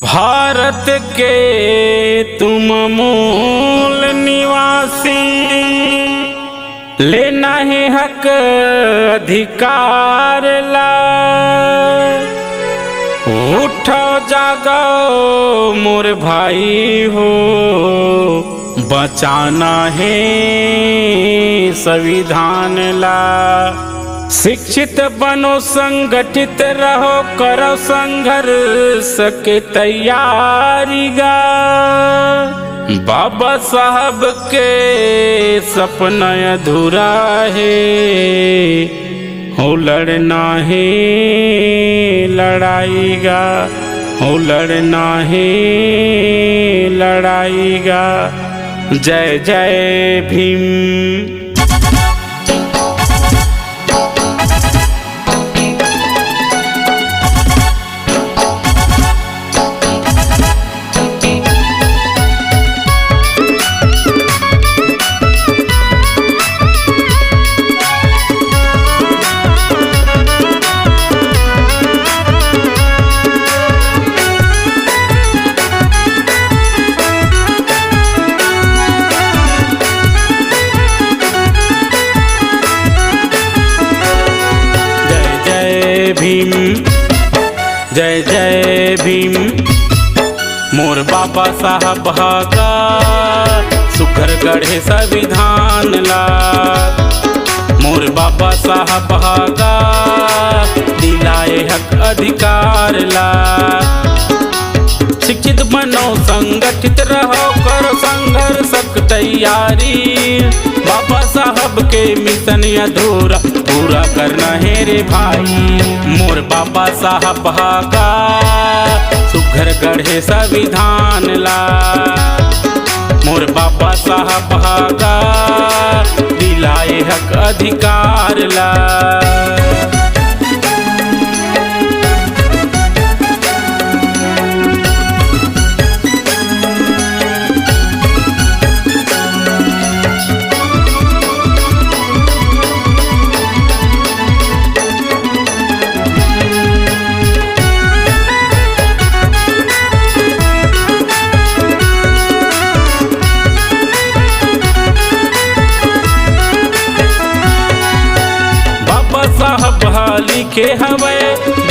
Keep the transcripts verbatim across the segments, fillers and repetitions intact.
भारत के तुम मूल निवासी, लेना हे हक अधिकार ला। उठो जागो मोर भाई हो, बचाना हे संविधान ला। शिक्षित बनो, संगठित रहो, करो संघर्ष के तैयारी गा। बाबा साहब के सपना अधूरा हे, हो लड़ना हे लड़ाई गा, हो लड़ना हे लड़ाई गा। जय जय भीम। जय जय भीम, जय जय भीम। मोर बाबा साहब ह गा सुघर गढ़े संविधान ला। मोर बाबा साहब ह गा दिलाए हक अधिकार ला। शिक्षित बनो, संगठित रहो, करो संघर्षक तैयारी। बाबा साहब के मिशन अधूरा पूरा करना हे रे भाई। मोर बाबा साहब ह गा सुघर गढ़े संविधान ला। मोर बाबा साहब ह गा दिलाए हक अधिकार ला। बाबा साहब ह लिखे हवय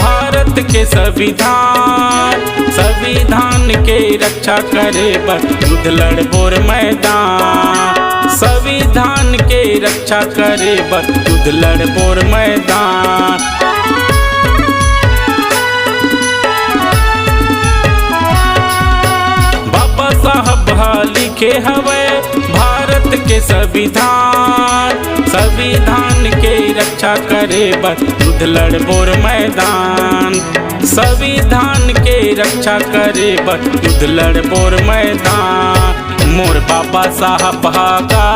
भारत के संविधान। संविधान के रक्षा करे बर युद्ध लड़बो रे मैदान। संविधान के रक्षा करे बर युद्ध लड़बो रे मैदान। बाबा साहब ह लिखे हवय भारत के संविधान। संविधान के रक्षा करे बर युद्ध लड़बो रे मैदान। संविधान के रक्षा करे बर युद्ध लड़बो रे मैदान। मोर बाबा साहब ह गा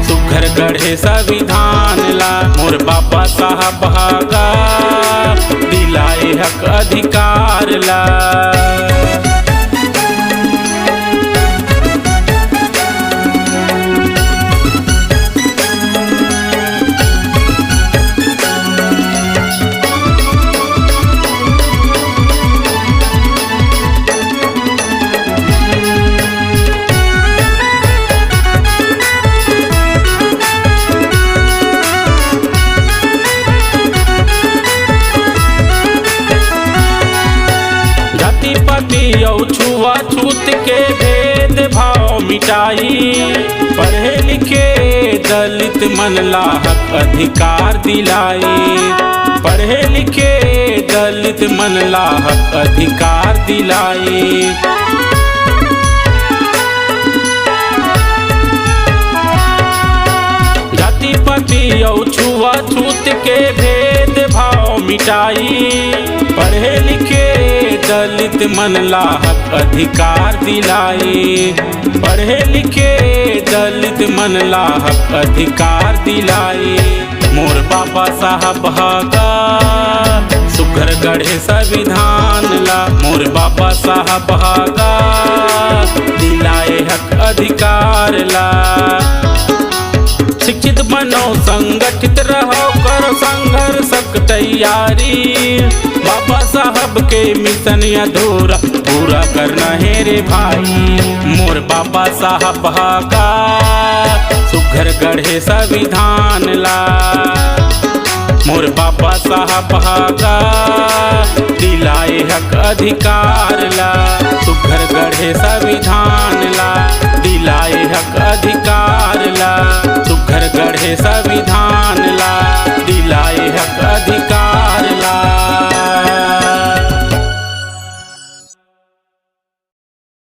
सुघर गढ़े संविधान ला। मोर बाबा साहब ह गा दिलाए हक अधिकार ला। जाति पाति अउ छुआछूत के भेदभाव मिटाई। पढ़े लिखे दलित मन ला हक अधिकार दिलाई। पढ़े लिखे दलित मन ला हक अधिकार दिलाई। जाति पाति अउ छुआछूत के भेदभाव मिटाई। पढ़े लिखे दलित मन ला हक अधिकार दिलाई। पढ़े लिखे दलित मन ला हक अधिकार दिलाई। मोर बाबा साहब ह गा सुघर गढ़े संविधान ला। मोर बाबा साहब ह गा दिलाए हक अधिकार ला। शिक्षित बनो, संगठित रहो, करो संघर्षक तैयारी। बाबा साहब के मिशन अधूरा पूरा करना हे रे भाई। मोर बाबा साहब ह का सुघर गढ़े संविधान ला, मोर बाबा साहब ह का दिलाए हक अधिकार ला, सुघर गढ़े संविधान ला, दिलाए हक अधिकार ला, सुघर गढ़े संविधान